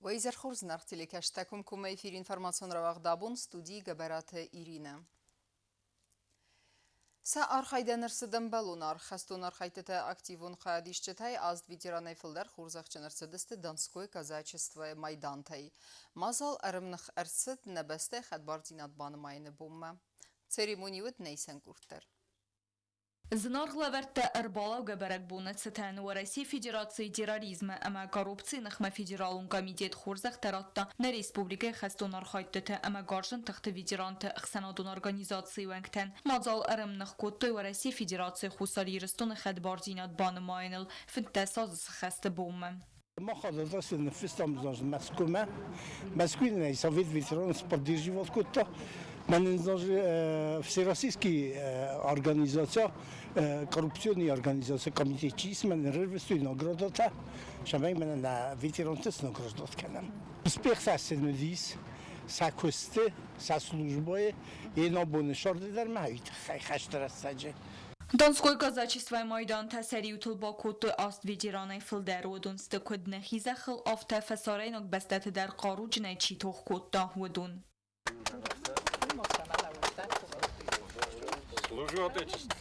Уӕ изӕр хорз, зынаргъ телекӕсджытӕ, комкоммӕ эфиры информацион рауагъд абон студийы Гӕбӕраты Иринӕ. Сӕ архайдӕн ӕрцыд ӕмбӕлон аргъ. Хӕстон архӕйдтыты активон хайадисджытӕй аст ветеранӕй фылдӕр хорзӕхджын ӕрцыдысты Донское казачествойы майдантӕй. Мадзал ӕрымных ӕрцыд нӕ бӕстӕйы хӕдбардзинад банымайыны бонмӕ. Церемони уыд нӕ исӕн къорддӕр. Зынаргъ лӕвӕрттӕ ӕрбалӕугӕ бӕрӕгбоны цытӕн Уӕрӕсейы Федерацийы терроризмы ӕмӕ коррупцийы ныхмӕ федералон комитет хорзӕхтӕ радта нӕ республикӕйы хӕстон архайдтыты ӕмӕ гарзджын тыхты ветеранты ӕхсӕнадон организацийы уӕнгтӕн. Мадзал ӕрӕмных кодтой Уӕрӕсейы Федерацийы Хуссар Ирыстоны хӕдбардзинад банымайыныл 15 азы сыххӕсты бонмӕ. Махададасы ныффыстам Мӕскуымӕ. Мӕскуыйы Совет ветеранов поддерживал кодта. Мӕнӕн всероссийский организация, коррупционный организация комитет чист мӕн рырвыстой наградатӕ, цӕмӕй мӕнӕн нӕ ветеранты снаграждат кӕнӕм. Успех фӕцын уыдис сӕ куысты, сӕ службӕйы, йе набоны сӕрды дӕр ма уый тыххӕй хӕсты рӕстӕджы. Донской казачествойы майдантӕ сӕ риутыл бакодтой аст ветеранӕй фылдӕр. Уыдон сты куыд нӕхи зӕххыл, афтӕ фӕсарӕйнаг бӕстӕты дӕр хъаруджынӕй чи тох кодта, уыдон. Служу Отечеству.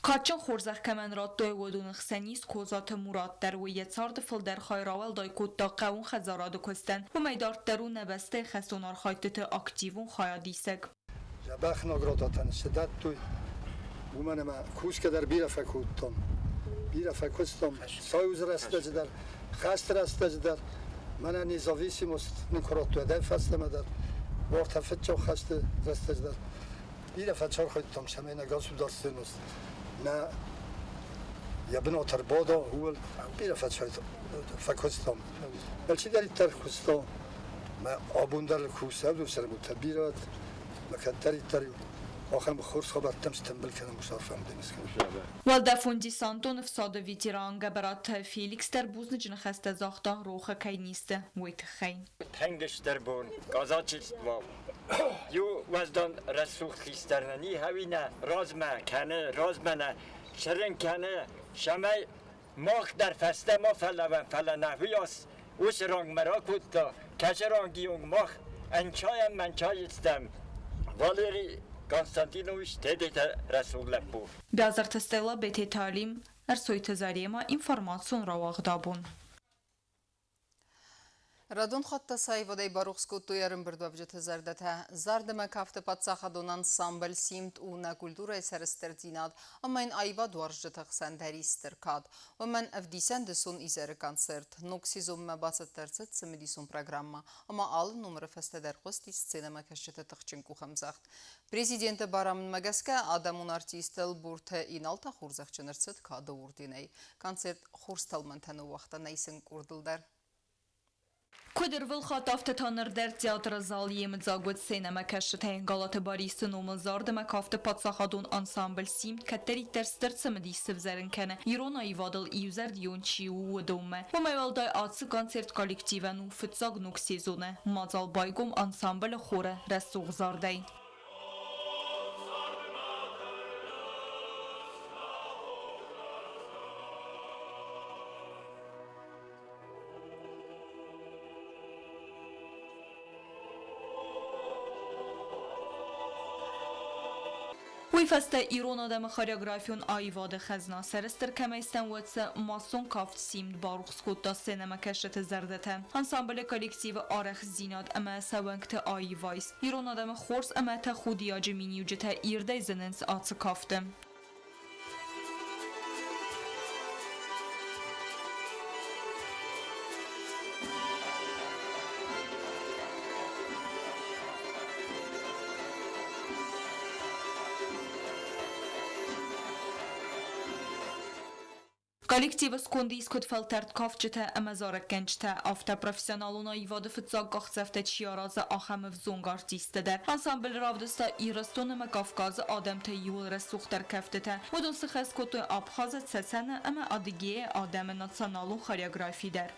Кадджын хорзӕх кӕмӕн радтой, уыдоны хсӕн ис Козаты Мурат дӕр. Уый йӕ царды фылдӕр хай рауӕлдай кодта хъӕууон хӕдзарады куыстӕн. Уымӕй дарддӕр у нӕ бӕстӕйы хӕстон архайдтыты активон хайадисӕг. Дзӕбӕх наградатӕн цы дӕттой, уымӕн ӕмӕ кусгӕ дӕр бирӕ фӕкодтон. Бирӕ фӕкуыстон союзы рӕстӕджы дӕр, хӕсты рӕстӕджы дӕр. Мӕнӕ независимость нын куы радтой, уӕдӕй фӕстӕмӕ дӕр, уартӕ фыццаг хӕсты рӕстӕджы дӕр. Бирӕ фӕцархайдтам, цӕмӕй нӕ государственность нӕ йӕ бынат ӕрбада, ууыл бирӕ фӕкуыстам. Алчидӕриддӕр куыста. Мӕ абон дӕр кусӕг сӕргутӕ бирӕ мӕ кӕддӕриддӕр ахӕм хорз хабӕрттӕм стымбыл кӕнын усарфӕндын. Уӕлдӕфон десантон ӕфсады ветеран Гӕбӕраты Феликс дӕр бузныджы ныхӕстӕ загъта рохы кӕй не сты, уый тыххӕй. Тӕнгыстӕр бон казачество иу уӕздан рӕсугъд хистӕр нӕ нихӕуинӕ размӕ кӕны, размӕ нӕ цырын кӕны, цӕмӕй Мах дӕр фӕстӕмӕ фӕлӕууӕм, фӕлӕ нӕ уыйас уыцы рангмӕ ракодта, кӕцы ранги онг мах ӕнцайӕм-ӕнцайыстӕм. Валерий Константинович Тедеты рӕсугъд лӕппу. Бязырты Стелла, Бететы Алим, Ӕрсойты Заремӕ, информацион рауагъд абон. Радон хатт аивадӕй барухс кодтой ӕрӕмбырдуӕвджыты зӕрдӕтӕ. Зард ӕмӕ кафты паддзахадон ансамбль «Симд» у нӕ культурӕйы сӕрыстырдзинад ӕмӕ йын аивадуарзджыты хсӕн дӕр ис стыр кад. Уымӕн ӕвдисӕн дысон изӕры концерт. Ног сезонмӕ бацӕттӕ ӕрцыд цымыдисон программӕ ӕмӕ алы номыры фӕстӕ дӕр хъуысти сценӕмӕкӕсджыты тыхджын къухӕмдзӕгъд. Президенты барамындмӕ гӕсгӕ адӕмон артист Ӕлборты Инал та хорзӕхджын ӕрцыд кады орденӕй. Концерт хорз тӕлмӕнтӕ ныууагъта нӕ исын къордыл дӕр. Куыд ӕрвылхатт, афтӕ та ныр дӕр театры зал йемыдзаг уыд сценӕмӕкӕсджытӕй. Галаты Барисы номыл зард ӕмӕ кафты паддзахадон ансамбль «Симд» кӕддӕриддӕр стыр цымыдис сывзӕрын кӕны, ирон аивадыл иузӕрдион чи у, уыдонмӕ. Уымӕй уӕлдай ацы концерт коллективӕн у фыццаг ног сезоны. Мадзал байгом ансамблы хоры рӕсугъд зардӕй. Уый фӕстӕ ирон адӕмы хореографион аивады хӕзна сӕрыстыр кӕмӕй стӕм, уӕд сӕ массон кафт «Симд» барухс кодта сценӕмӕкӕсджыты зӕрдӕтӕ. Ансамблы коллективы арӕхстдзинад ӕмӕ сӕ уӕнгты аивайст, ирон адӕмы хорз ӕмӕ тӕхудиаджы миниуджытӕ ирдӕй зынынц ацы кафты. Коллективы сконды ис куыд фӕлтӕрд кафджытӕ ӕмӕ зарӕггӕнджытӕ, афтӕ профессионалон аивады фыццаг къахдзӕфтӕ чи аразы, ахӕм ӕвзонг артисттӕ дӕр. Ансамбль равдыста Ирыстон ӕмӕ Кавказы адӕмтӕй иуыл рӕсугъддӕр кӕфтытӕ. Уыдон сыхӕс кодтой Абхазы, Цӕцӕны ӕмӕ Адыгейы адӕмы националон хореографи дӕр.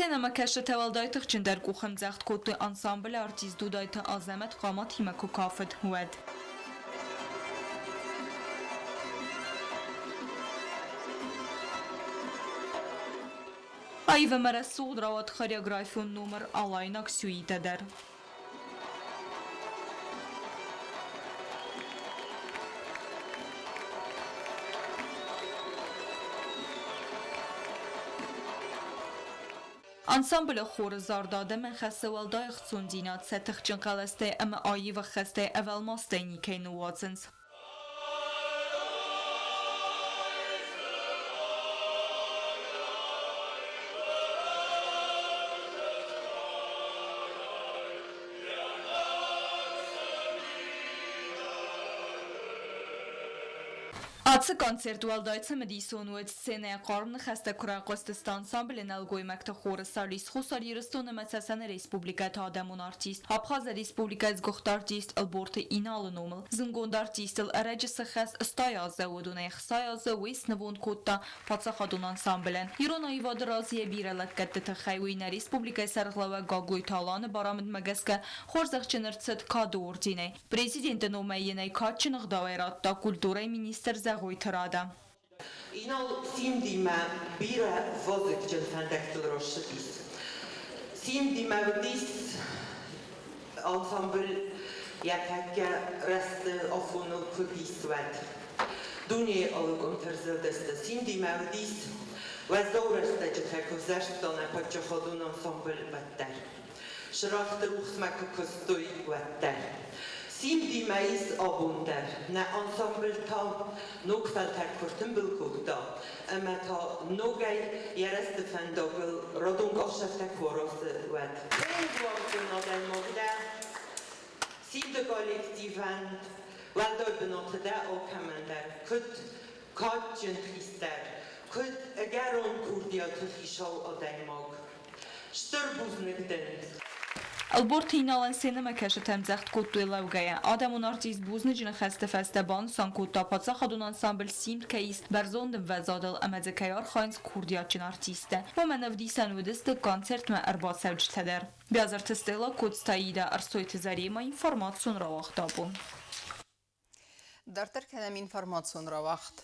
Сценӕмӕкӕсджытӕ уӕлдай тыхджындӕр къухӕмдзӕгъд кодтой ансамблы артист Дудайты Азӕмӕт хъаматимӕ куы кафыд, уӕд. Аив ӕмӕ рӕсугъд рауад хореографион номыр Алайнаг сюитӕ дӕр. Ансамблы хоры зард адӕмӕн хӕссы уӕлдай ӕхцондзинад, сӕ тыхджын хъӕлӕстӕй ӕмӕ аив ӕххӕстӕй ӕвӕлмастӕй никӕй ныууадзынц. Ацы концерт уӕлдай цымыдисон уыд, сценӕйы хъарм ныхӕстӕ куы райхъуыстысты ансамблы нӕлгоймӕгты хоры солист Хуссар Ирыстон ӕмӕ Цӕцӕны республикӕты адӕмон артист, Абхазы республикӕйы сгуыхт артист Ӕлборты Иналы номыл. Зындгонд артистыл ӕрӕджы цы хӕс 80 азы, уыдонӕй 60 азы уый снывонд кодта паддзахадон ансамблӕн. Ирон аивады раз йӕ бирӕ лӕггӕдты тыххӕй уый нӕ республикӕйы сӕргълӕууӕг Гаглойты Аланы барамындмӕ гӕсгӕ хорзӕхджын ӕрцыд Кады орденӕй. Президенты номӕй йын ӕй кадджын ӕгъдауӕй радта культурӕйы министр Зӕгъойты Рада. Инал Симдимӕ бирӕ вазыгджын фӕндӕгтыл рацыдис. Симдимӕ уыдис ансамбль йӕ тӕккӕ рӕзты афоныл куы уыдис, уӕд. Дунейы алы къуымты рзылдысты. Симдимӕ уыдис уӕззау рӕстӕджытӕ куы взӕрста нӕ паддзахадон ансамбль, уӕддӕр. Сырӕхты рухсмӕ куы куыстой, уӕддӕр. Симдимӕ ис абон дӕр. Нӕ ансамбль та ног фӕлтӕр куы ртымбыл кодта ӕмӕ та ногӕй йӕ рӕзты фӕндагыл радон къахсӕфтӕ куы аразы, уӕд. Тынг уарзон адӕймаг дӕ, Симды коллективӕн уӕлдай бынаты дӕ алкӕмӕн дӕр, куыд кадджын хистӕр, куыд ӕгӕрон курдиаты хицау адӕймаг. Стыр бузныг дын! Ӕлборты Иналӕн сценӕмӕкӕсджытӕ ӕмдзӕгъд кодтой лӕугӕйӕ. Адӕмон артист бузныджы ныхӕсты фӕстӕ банысан кодта, паддзахадон ансамбль Симд кӕй ис бӕрзонд ӕмвӕзадыл ӕмӕ дзы кӕй архайынц курдиатджын артисттӕ. Уымӕн ӕвдисӕн уыдысты концертмӕ ӕрбацӕуджытӕ дӕр. Биазырты Стелла, Коцты Аидӕ, Ӕрсойты Заремӕ информацион рауагъд абон. Дарддӕр кӕнӕм информацион рауагъд.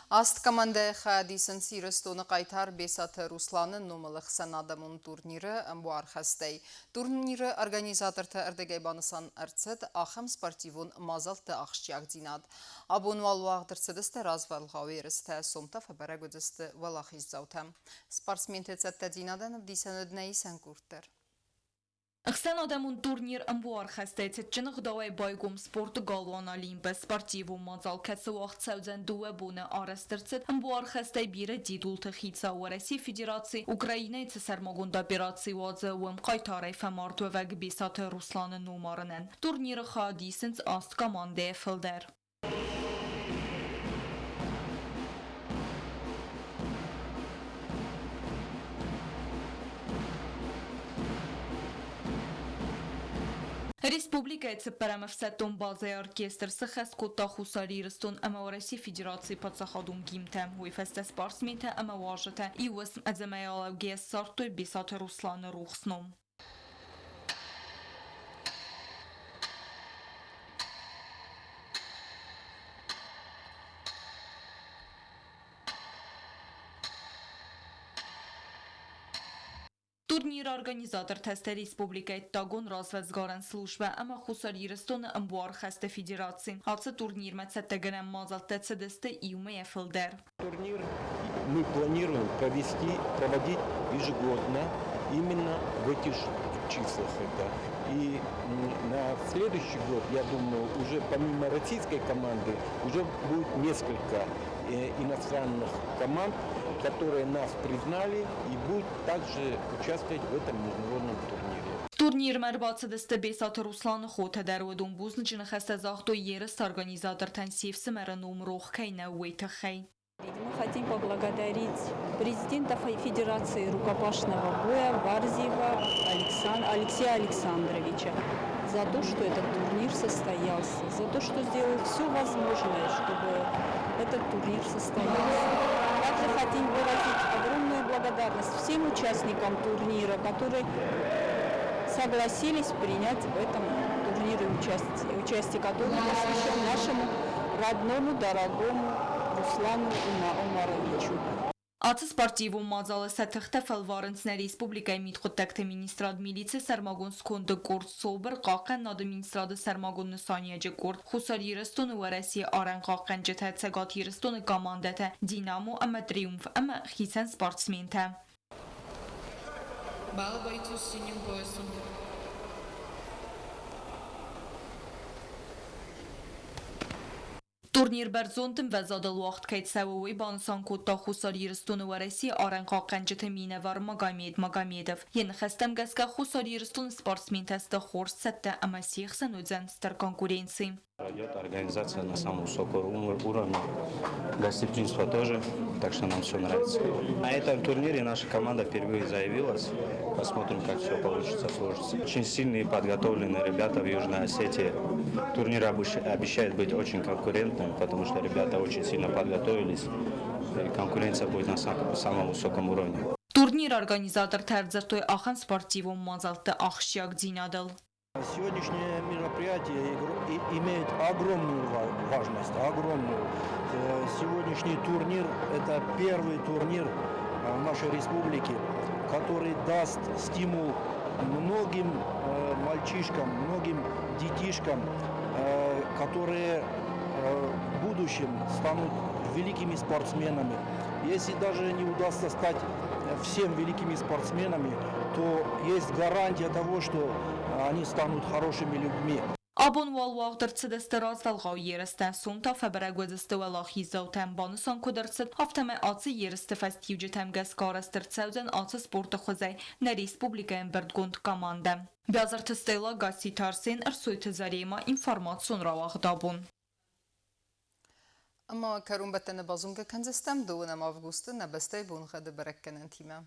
Аст командӕйы хайад исынц Ирыстоны хъайтар Бесаты Русланы номыл ӕхсӕнадӕмон турниры ӕмбуархӕстӕй. Турниры организатортӕ ӕрдӕгӕй банысан ӕрцыд ахӕм спортивон мадзӕлтты ахсджиагдзинад. Абон уал уагъд ӕрцыдысты развӕлгъау ерыстӕ, сом та фӕбӕрӕг уыдзысты уӕлахиздзаутӕ. Спортсменты цӕттӕдзинадӕн ӕвдисӕн уыд нӕ исӕн къорд дӕр. Ӕхсӕнадӕмон турнир ӕмбуархӕстӕй цытджын ӕгъдауӕй байгом спорты галуан Олимп-ы спортивон мадзал, кӕцы уагъд цӕудзӕн дыууӕ боны. Арӕзт ӕрцыд ӕмбуархӕстӕй бирӕ титулты хицау Уӕрӕсейы Федераци Украинӕйы цы сӕрмагонд операци уадзы, уым хъайтарӕй фӕмардуӕвӕг Бесаты Русланы номарынӕн. Турниры хайад исынц аст командӕйӕ фылдӕр. Республикӕйы цыппӕрӕм ӕфсӕддон базӕйы оркестр сыххӕст кодта Хуссар Ирыстон ӕмӕ Уӕрӕсейы Федерацийы паддзахадон гимнтӕ. Уый фӕстӕ спортсментӕ ӕмӕ уазджытӕ иу уысм ӕдзӕмӕй алӕугӕйӕ ссардтой Бесаты Русланы рухс ном. Турниры организатортӕ сты республикӕйы ӕддагон развӕдсгарӕн службӕ ӕмӕ Хуссар Ирыстоны ӕмбуархӕсты федераци. Ацы турнирмӕ цӕттӕгӕнӕн мадзӕлттӕ цыдысты иумӕйӕ фылдӕр. Турнир мы планируем провести, проводить ежегодно именно в этих числах это. И на следующий год, я думаю, уже помимо российской команды, уже будет несколько иностранных команд, которые нас признали и будут также участвовать в этом международном турнире. Турнирмӕ ӕрбацыдысты Бесаты Русланы хотӕ дӕр. Уыдон бузныджы ныхӕстӕ загътой ерысты организатортӕн се фсымӕры ном рох кӕй нӕу, уый тыххӕй. Мы хотим поблагодарить президента Федерации рукопашного боя Варзиева Алексея Александровича за то, что этот турнир состоялся, за то, что сделал все возможное, чтобы этот турнир состоялся. Также хотим выразить огромную благодарность всем участникам турнира, которые согласились принять в этом турнире участие, участие который посвящен нашему родному, дорогому Руслану Умаровичу. Ацы спортивон мадзалы сӕ тыхтӕ фӕлварынц нӕ республикӕйы мидхъуыддӕгты министрад, милицийы сӕрмагонд сконды къорд СОБР, хъахъхъӕнынады министрады сӕрмагонд нысаниуӕджы къорд, Хуссар Ирыстоны Уӕрӕсейы арӕнхъахъхъӕнджытӕ, Цӕгат Ирыстоны командӕтӕ «Динамо» ӕмӕ «Триумф» ӕмӕ хицӕн спортсментӕ. Балл бойцу с синим поясом. Турнир бӕрзонд ӕмвӕзадыл уагъд кӕй цӕуы, уый банысан кодта Хуссар Ирыстоны Уӕрӕсейы арӕнхъахъхъӕнджыты минӕвар Магомед Магомедов. Йӕ ныхӕстӕм гӕсгӕ Хуссар Ирыстоны спортсментӕ сты хорз цӕттӕ ӕмӕ се хсӕн уыдзӕн стыр конкуренци. Пройдет организация на самом высоком уровне, гостеприимство тоже, так что нам все нравится. На этом турнире наша команда впервые заявилась. Посмотрим, как все получится, сложится. Очень сильные и подготовленные ребята в Южной Осетии. Турнир обещает быть очень конкурентным, потому что ребята очень сильно подготовились. И конкуренция будет на самом высоком уровне. Турниры организатортӕ ӕрдзырдтой ахӕм спортивон мадзӕлтты ахсджиагдзинадыл. Сегодняшнее мероприятие имеет огромную важность, огромную. Сегодняшний турнир – это первый турнир в нашей республике, который даст стимул многим мальчишкам, многим детишкам, которые в будущем станут великими спортсменами. Если даже не удастся стать всем великими спортсменами, то есть гарантия того, что они станут хорошими людьми. Абон уал уагъд ӕрцыдысты развӕлгъау ерыстӕ, сом та фӕбӕрӕг уыдзысты уӕлахиздзаутӕ. Банысан куыд ӕрцыд, афтӕмӕй ацы ерысты фӕстиуджытӕм гӕсгӕ арӕзт ӕрцӕудзӕн ацы спорты хуызӕй нӕ республикӕйы ӕмбырдгонд командӕ. Биазырты Стелла, Гасситы Арсен, Ӕрсойты Заремӕ, информацион рауагъд абон. Ӕмӕ кӕронбӕттӕны базонгӕ кӕндзыстӕм дыууынӕм августы нӕ бӕстӕйы боныгъӕды бӕрӕггӕнӕнтимӕ.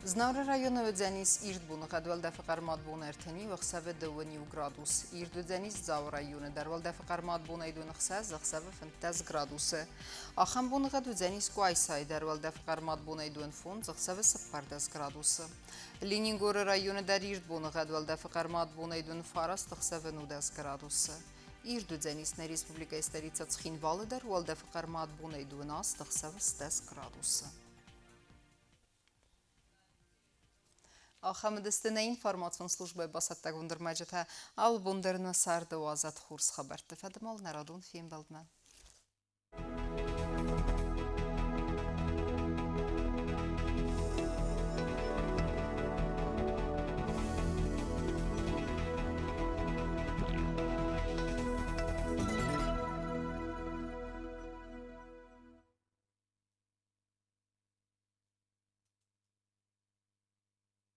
Знауыры районы уыдзӕнис ирд боныгъӕд, уӕлдӕфы хъӕрмад бон ӕртын иу, ӕхсӕвы 21 градус. Ирд уыдзӕнис Дзауы районы дӕр, уӕлдӕфы хъӕрмад бонӕй 16, ӕхсӕвы 15 градусы. Ахӕм боныгъӕд уыдзӕнис Къуайсайы дӕр, уӕлдӕфы хъӕрмад бонӕй 25, ӕхсӕвы 14 градусы. Ленингоры районы дӕр ирд боныгъӕд, уӕлдӕфы хъӕрмад бонӕй 29, ӕхсӕвы 19 градусы. Ирд уыдзӕнис нӕ республикӕйы столицӕ Цхинвалы дӕр, уӕлдӕфы хъӕрмад бонӕй 18, ӕхсӕвы 10 градусы. Ахӕм уыдысты нӕ информацион службӕйы бацӕттӕгонд ӕрмӕджытӕ. Алы бон дӕр нӕ царды уадзӕд хорз хабӕртты фӕдыл нӕ радон фембӕлдмӕ.